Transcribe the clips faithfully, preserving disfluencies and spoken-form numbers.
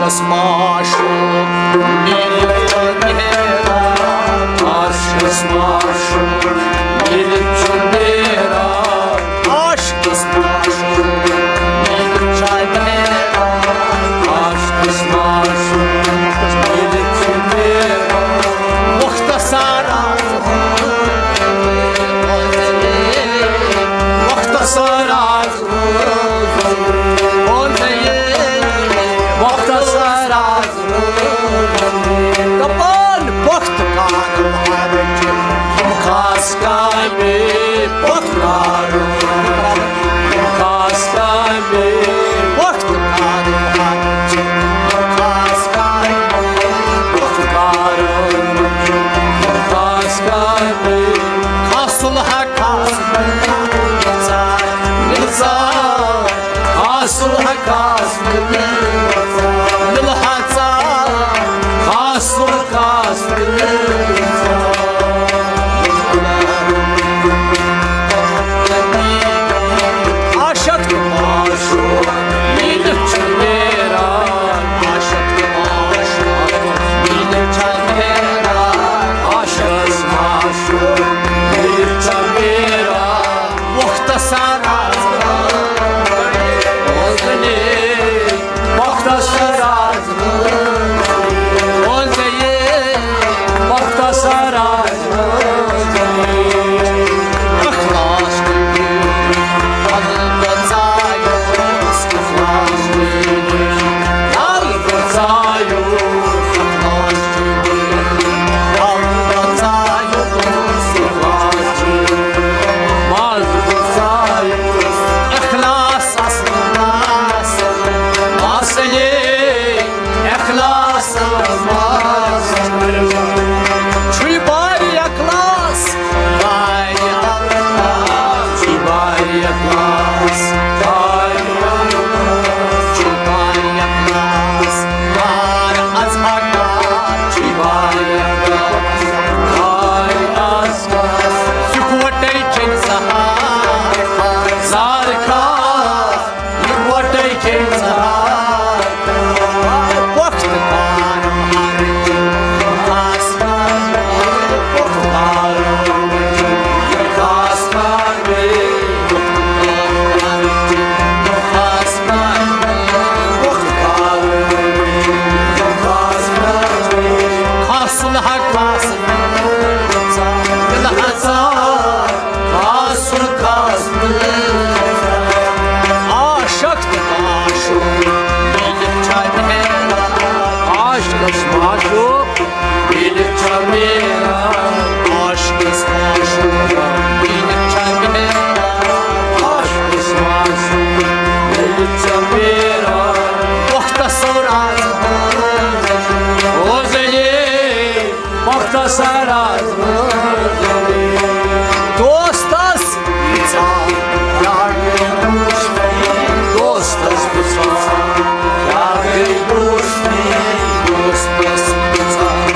عاشقس معشوق میٖلِتھ چھُ نیران، عاشقس معشوق میٖلِتھ چھُ نیران، عاشقس معشوق میٖلِتھ چھُ نیران، عاشقس معشوق میٖلِتھ چھُ نیران۔ مختصر عرض، مختصر عرض، مختصر عرض۔ دپان پۄختہٕ کارو ہرٕچ یِم خاص کامہِ، پۄختہٕ کارو، یِم خاص کامہِ، پۄختہٕ کارو ہرٕچ یِم خاص کامہِ، پۄختہٕ کارو، یِم خاص کامہِ۔ خاص الحق خاص نِظام، نِظام۔ خاص الحق خاص مِلہٕ ہژا، خاص الحق خاص مِلہٕ ہژا۔ عاشق تہٕ معشوق میٖلِتھ چھُ نیران، عاشق تہٕ معشوق میٖلِتھ چھُ نیران، عاشقس معشوق میٖلِتھ چھُ نیران۔ مختصر عرض، بوزنہِ، مختصر عرض، بوزنہِ، مختصر عرض۔ اخلاص، اخلاص، اخلاص۔ اخلاص، اخلاص، اصل، اصل، اصل، اخلاص، اخلاص۔ چھُے بارِ اخلاص، بارِ اخلاص، چھُے بارِ اخلاص، بارِ اخلاص، چھُے بارِ اخلاص۔ کار از حق، چھُے واریاہ کار، کار از کار۔ یکوٹے چھِ سہار کار، سار کار۔ یکوٹے چھِ سہار کار۔ پۄختہٕ کار ہر خاص کار، پۄختہٕ کار خاص کار۔ خاص الحق خاص، خاص الخاص۔ عاشق تہٕ معشوق میٖلِتھ چھا نیران؟ عاشقس معشوق میٖلِتھ چھا نیران؟ عاشقس معشوق میٖلِتھ چھا نیران؟ عاشقس معشوق میٖلِتھ چھا نیران؟ مختصر عرض، او زلیل، مختصر عرض۔ دوستس پرژھان کیٛاہ گٔے دوستی؟ دوستس پرژھان کیٛاہ گٔے دوستی؟ دوستس پرژھان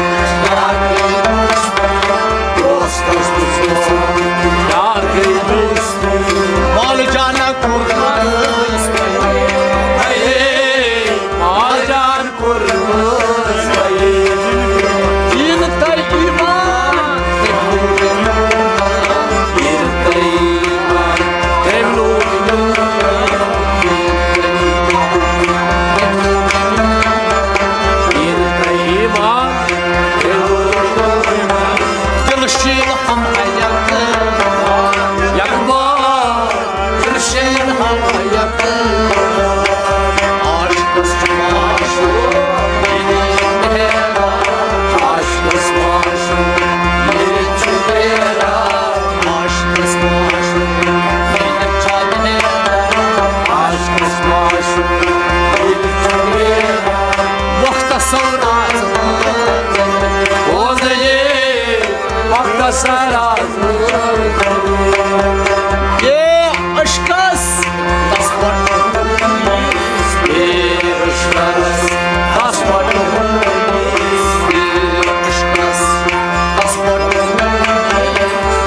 کیٛاہ گٔے دوستی؟ دوستس پرژھان کیٛاہ گٔے دوستی؟ مال جانا کوٚر، ہے، مال جان کوٚر، دین تہٕ ایمان۔ دین تہٕ ایمان۔ دین تہٕ ایمان۔ دل شیل ہم یک، یکبار۔ دل شیل ہم یک۔ عاشقس معشوق میٖلِتھ چھُ نیران، عاشقس معشوق میٖلِتھ چھُ نیران، عاشقس معشوق میٖلِتھ چھُ نیران، عاشقس معشوق میٖلِتھ چھُ نیران۔ مختصر عرض، او زلیل، مختصر عرض۔ اے عشقس، اے عشقس، اے عشقس،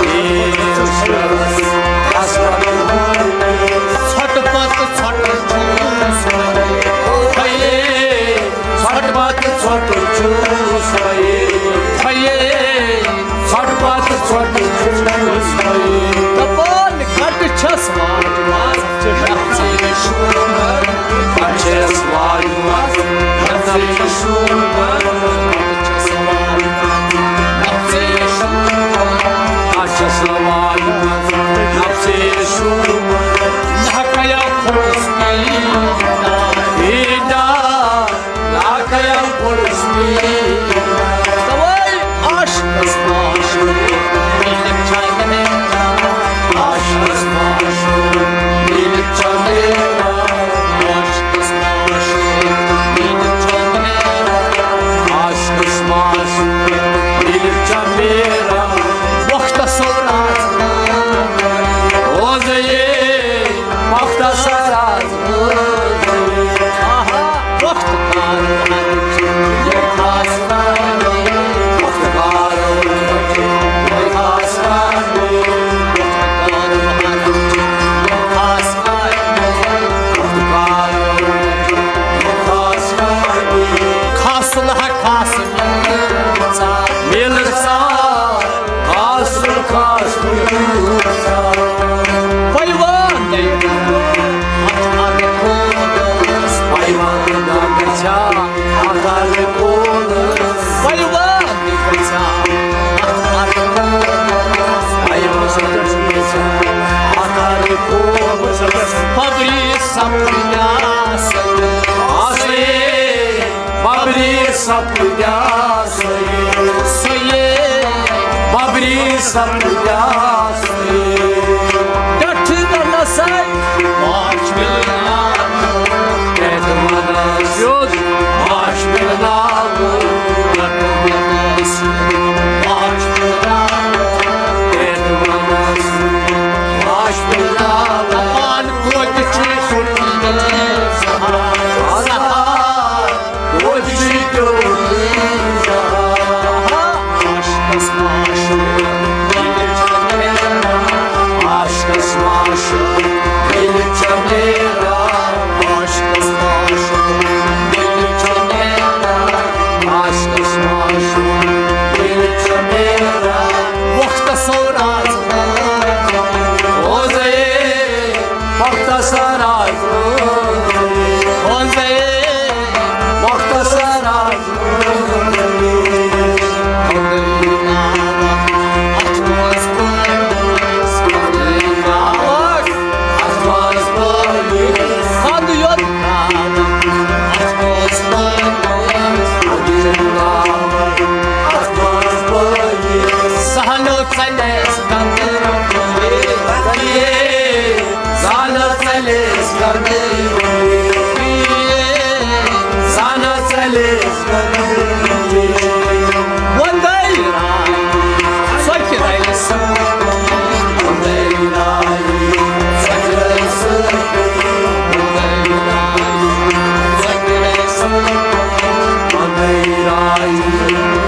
اے عشقس، ژھۄٹہٕ پتہٕ ژھۄٹہٕ چھُس۔ ہے، دپان گٹہٕ چھس واجمژ، نفژے شوٗبن، گٹہٕ چھس واجمژ، نفژے شوٗبن، گٹہٕ چھس واجمژ، نفژے شوٗبن، گٹہٕ چھس واجمژ، نفژے شوٗبن۔ نہ کیا پھوٚس پیٖنتہ، پیٖنتہ۔ لاکھیا پُلس پیٖنتہ۔ توے عاشقس معشوق، میٖٹھ چھا میرا۔ عاشقس معشوق، میٖٹھ چھا میرا۔ عاشقس معشوق، میٖٹھ چھا میرا۔ عاشقس معشوق، میٖٹھ چھا میرا۔ مختصر از روزے، مختصر از روزے۔ آہا۔ وقت کار وقت کار کھاسُن ہا کھاسُن، میلہٕ ژا، کھاسُن کھاسُن۔ پلوان دے، اتھ اگر کھولس۔ پلوان دے گژھا، اتھ اگر کھولس۔ پلوان دے گژھا، اتھ اگر کھولس۔ پلوان دے گژھا، اتھ اگر کھولس۔ پگری سپدیاس۔ آسے، پگری سپدیاس۔ سیے۔ ببری سپدیاس۔ ٹٹھ نسے۔ واش ملنا۔ ٹٹھ ونس۔ واش ملنا۔ واش ملنا۔ ٹٹھ ونس۔ واش ملنا۔ اپان کوچ چھ سُن۔ سہار۔ سہار۔ وقت سور از۔ مختصر از۔ مختصر از۔ سہلو ژلس گنڈٕ۔ زانس ژلس گنڈٕ۔ زانس ژلس گنڈٕ۔ وندے راے سۄ کِرے سۭتۍ۔ وندے راے سۄ کِرے سۭتۍ۔ وندے راے سۄ کِرے سۭتۍ۔ وندے راے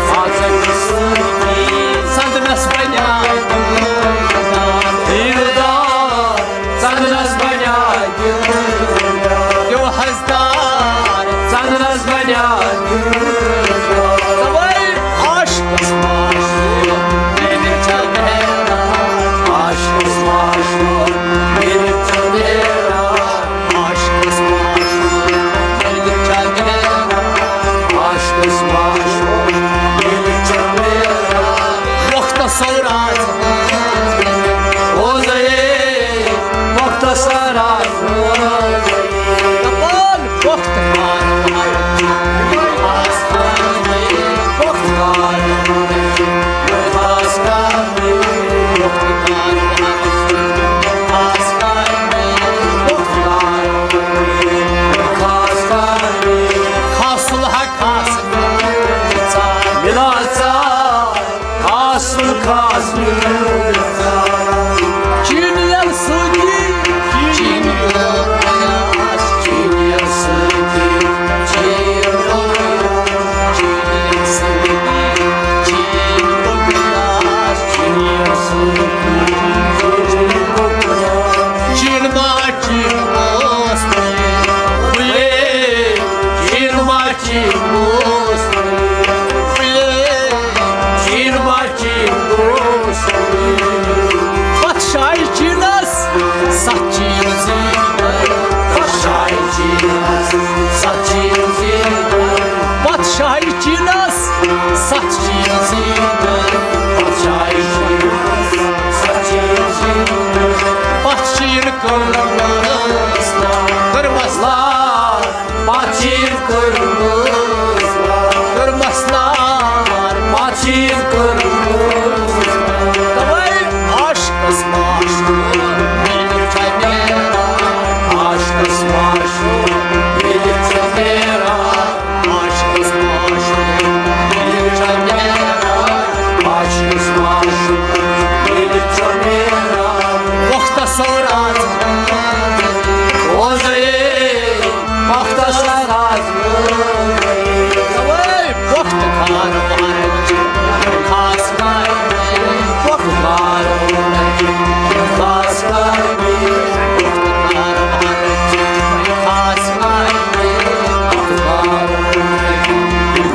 سۄ کِرے سۭتۍ۔ سندنس بنیاد۔ دیدار۔ ژندنس بنیاد۔ دیو حسدار۔ ژندنس بنیاد۔ پتہٕ شاہہِ چیٖنس ستھ چیٖز زیٖنۍ۔ پتہٕ شاہہِ چیٖنس ستھ چیٖز زیٖنۍ۔ پتہٕ چیٖن کٔرمٕژ لال، کٔرمس لال۔ پتہٕ چیٖن کٔرمٕژ لال، کٔرمس لال۔ پتہٕ چیٖن کٔرمٕژ لال۔ توے عاشقس معشوق مِلہِ چھا نیران، عاشقس معشوق مِلہِ چھا نیران، عاشقس معشوق مِلہِ چھا نیران، عاشقس معشوق مِلہِ چھا نیران۔ مختصر از وضعے، مختصر از وضعے۔ وقت کار وارد، خاص کر وقت کار وارد، خاص کر وقت کار وارد، خاص کر وقت کار وارد،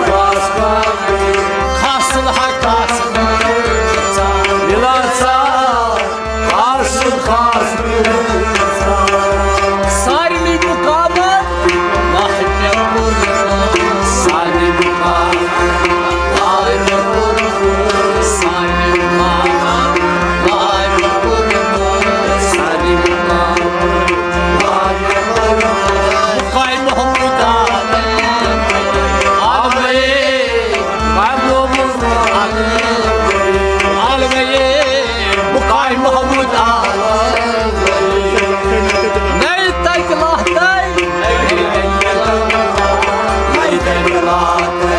خاص کر خاص الحق خاص۔ سارنٕے مُقامن لاہہِ مےٚ کوٚرمُت۔ سارنٕے مُقامن لاہہِ مےٚ کوٚرمُت۔ سارنٕے مُقامن لاہہِ مےٚ کوٚرمُت۔ سارنٕے مُقامن لاہہِ مےٚ کوٚرمُت۔ مُقامِ محمود آمے، آمے۔ عالمے، مقام محمود عالم۔ نئی تک لہتے، نئی تک لہتے،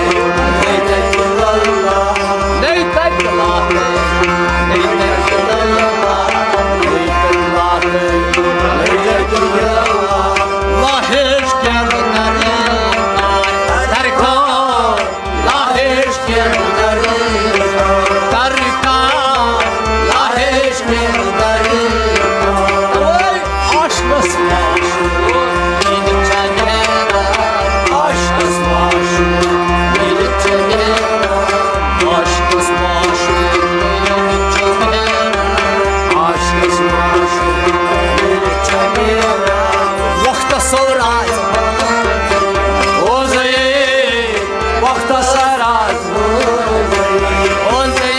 نئی تک لہتے۔ لاہیش کیا درکار، درکار۔ لاہیش کے اندر، درکار، لاہیش کے اندر۔ اوے عاشقس معشوق، دل چلے، عاشقس معشوق، دل چلے، عاشقس معشوق، دل چلے، عاشقس معشوق، دل چلے۔ وقت سورا او زے، مختصر از او زے،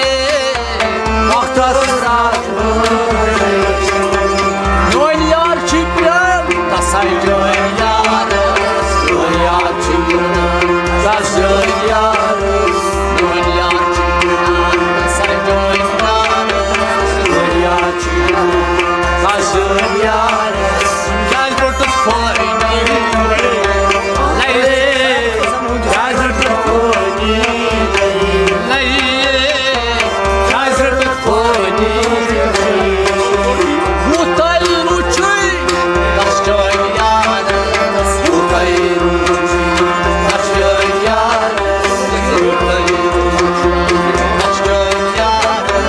مختصر از۔ میون یار چھُ پرٛان، تسے جٲنۍ یار۔ میون یار چھُ پرٛان، تس جٲنۍ یار۔ میون یار چھُ پرٛان، تسے جٲنۍ یار۔ میون یار چھُ پرٛان، تس جٲنۍ یار۔ کیٛازِ روٚٹُتھ فٲیدٕ؟ لَے، کیٛازِ روٚٹُتھ فٲیدٕ؟ لَے، کیٛازِ روٚٹُتھ فٲیدٕ؟ ہُہ تۄہہِ وُچھُے، تَس چھٲے یارَس۔ ہُہ تۄہہِ وُچھُے، تَس چھٲے یارَس۔ ہُہ تۄہہِ وُچھُے، تَس چھٲے یارَس۔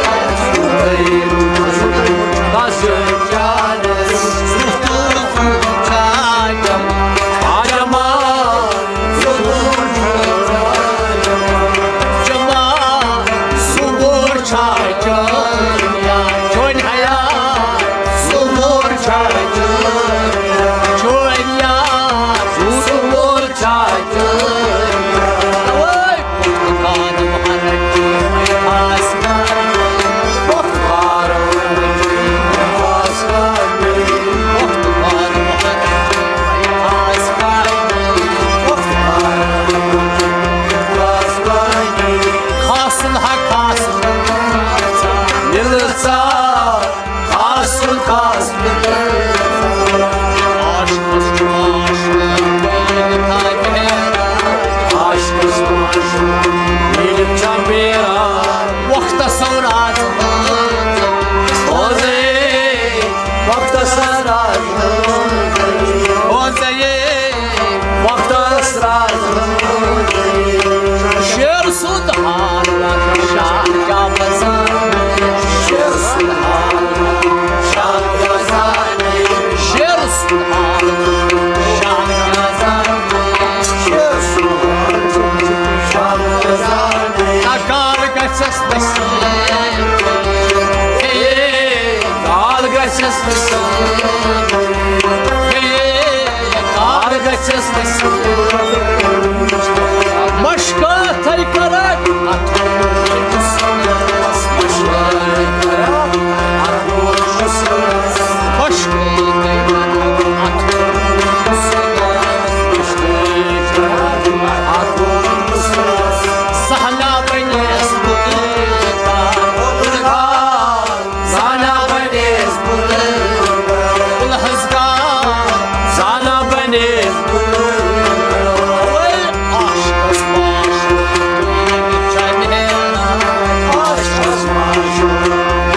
ہُہ تۄہہِ وُچھُے، تَس چھٲے یارَس۔ خاص الحق خاص، مِلہٕ ژا، خاص خاص مِلہٕ۔ عاشقس چھُ عاشق، عاشقس چھُ عاشق، ییٚلہِ ژا میرا۔ وقتس سورا، او زے، وقتس سورا، او زے۔ وقتس راز شیر سُنٛد حال شاہ کیٛاہ بزان۔ شیر سُنٛد حال شاہ کیٛاہ بزان۔ شیر سُنٛد حال شاہ کیٛاہ بزان۔ شیر سُنٛد حال شاہ کیٛاہ بزان۔ تکار گژھس نصیب۔ ہے، کال گژھس نصیب۔ ہے، کال گژھس مشکاتھے کرکھ۔ مشکاتھے کرکھ۔ زہنا بنیس بُلہٕ۔ زانا بنیس بُلہٕ۔ بُلہٕ حظ گا۔ زانا بنیس بُلہٕ۔ اوے عاشقس معشوق، ییٚلہِ چھُ نیران۔ عاشقس معشوق،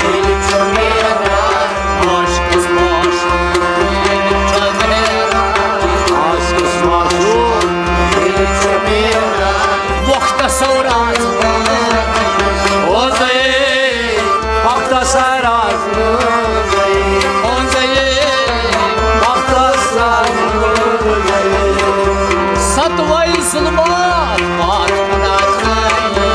ییٚلہِ چھُ نیران۔ عاشقس معشوق، ییٚلہِ چھُ نیران۔ عاشقس معشوق، ییٚلہِ چھُ نیران۔ مختصر از۔ اوزے۔ مختصر از۔ اوزے۔ مختصر۔ ستوے ظلمات پاتھ کُن آسمانی۔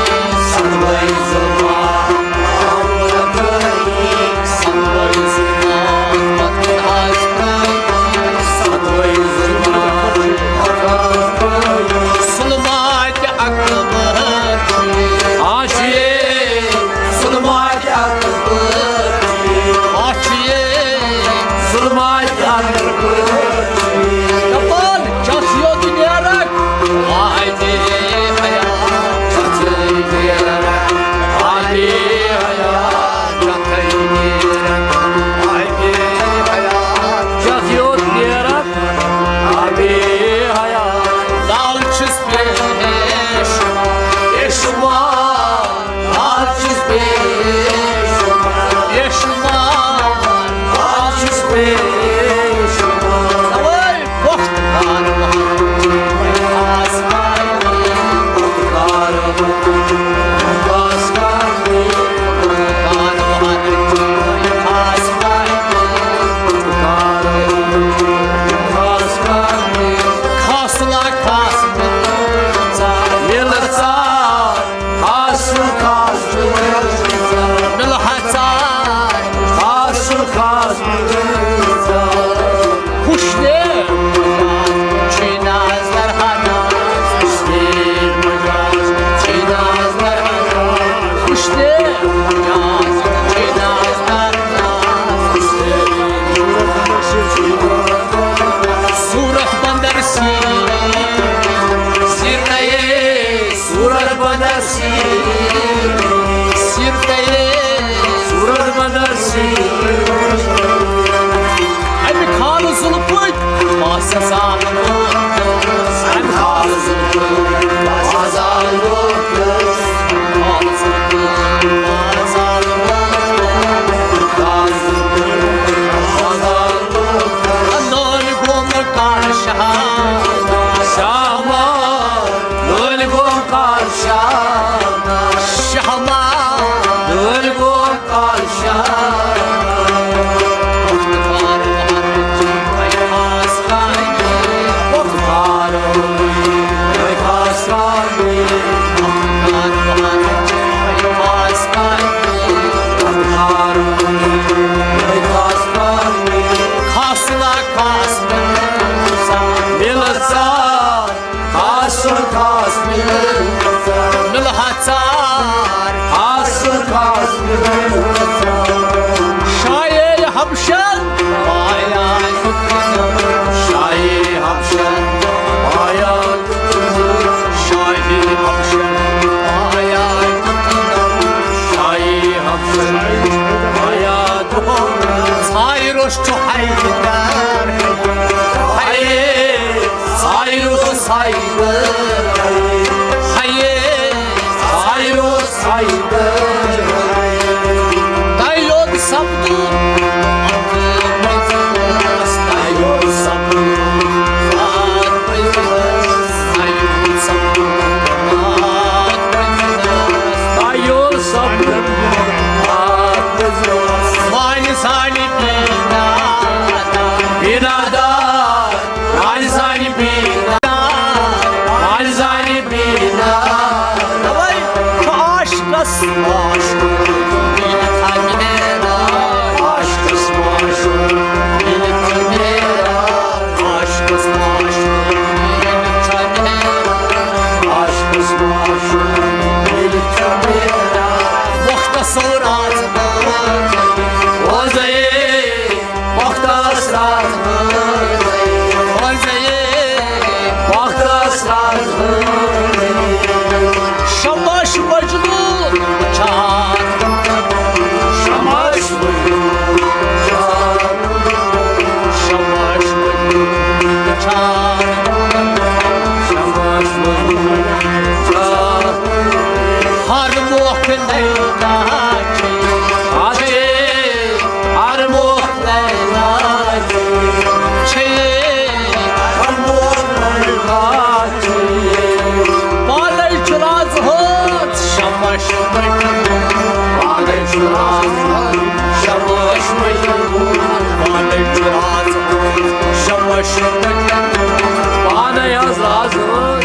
ستوے ظلمات پاتھ کُن آسمانی۔ ستوے ظلمات پاتھ کُن آسمانی۔ ستوے ظلمات پاتھ کُن آسمانی۔ ظلمات اکبر چھُ۔ آ چھُ یے۔ ظلمات اکبر چھُ۔ آ چھُ یے۔ ظلمات اکبر چھُ۔ دپان چھَس یوٚت نیرکھ۔ آے دے حیات۔ چھَس یوٚت نیرکھ۔ آے دے حیات۔ چھَس یوٚت نیرکھ۔ آے دے حیات۔ چھَس یوٚت نیرکھ۔ آے دے حیات۔ لال چھُس پیش۔ پیشوا۔ آز چھُس بے شمار۔ بے شمار۔ آز چھُس بے شمار۔ اوے وقت کار وقت آسمانی۔ وقت کار وقت آسمانی۔ وقت کار وقت آسمانی۔ وقت کار وقت آسمانی۔ خاص لا خاص مِلہٕ ژار۔ مِلہٕ ژار۔ خاص خاص مِلہٕ ژار۔ خاص خاص مِلہٕ ژار۔ خوش دے۔ چھی نظر ہنا۔ خوش دے۔ خوش دے۔ چھی نظر ہنا۔ صورت بندر سی۔ سیر نئے۔ صورت بدر سیر۔ سیر تیرے۔ صورت بدر سیر۔ اَمہِ خانہٕ ظُلفُک پاسہٕ زال ووت۔ اَمہِ خانہٕ ظُلفُک پاسہٕ زال ووت۔ خانہٕ ظُلفُک پاسہٕ زال ووت۔ خانہٕ ظُلفُک پاسہٕ زال ووت۔ نٲلۍ گوٚم کاڈ شاہ۔ شاہ مال۔ لٲلۍ گوٚم کاڈ شاہ۔ شاہ مال۔ لٲلۍ گوٚم کاڈ شاہ۔ خاص لا خاص مِلہٕ ژار۔ خاص خاص مِلہٕ۔ مِلہٕ ہا ژار۔ خاص خاص مِلہٕ۔ شاہے حبشن آیا۔ شاہے حبشن آیا۔ شاہے حبشن آیا۔ شاہے حبشن آیا۔ ژھایہِ روٚس چھُ حیدر۔ حیے۔ سایرو سایرو۔ ہیے۔ سایرو سایرو۔ تیوت سپدو۔ تیوت سپدو۔ تیوت سپدو۔ تیوت سپدو۔ وانہِ سانہِ بینا۔ بینا دار۔ وانہِ سانہِ بینا۔ وانہِ سانہِ بینا۔ تَوَے چھُ عاشقَس شمش مجنون چار، شمش مجنون چار، شمش مجنون چار، شمش مجنون چار۔ ہر موقع لیلا چھے، آ چھے، ہر موقع لیلا چھے، ہر موقع لیلا چھے۔ پانے چھُ راز ہٲژ شمش مجنون، پانے چھُ راز ہٲژ شمش مجنون، پانے چھُ راز ہٲژ شمش مجنون، پانے حظ راز ہٲژ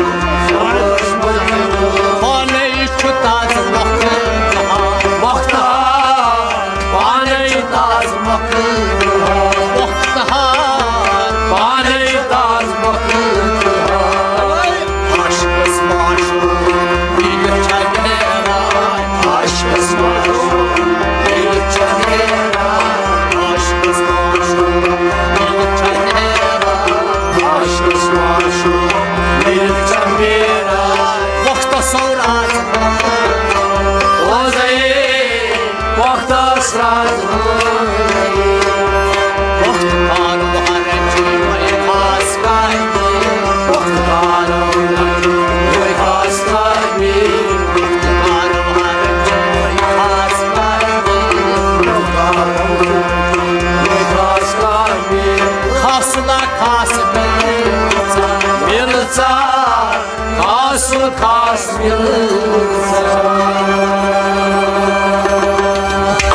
شمش مجنون۔ پانے چھُ تازٕ مۄکھٕ بہار، مۄکھٕ بہار، پانے چھُ تازٕ مۄکھٕ بہار، مۄکھٕ بہار، پانے چھُ تازٕ مۄکھٕ بہار۔ عاشقس معشوق میٖرِتھ چھا نیران، عاشقس معشوق میٖرِتھ چھا نیران، عاشقس معشوق میٖرِتھ چھا نیران، عاشقس معشوق میٖرِتھ چھا نیران۔ وقتس سورا وقتس رات وقت پانہٕ وارٕ چھُ خاص کر، وقت پانہٕ وارٕ چھُ خاص کر، وقت پانہٕ وارٕ چھُ خاص کر، وقت پانہٕ وارٕ چھُ خاص کر۔ خاص نہ خاص مِلژا، مِلژا، خاص خاص مِلژا۔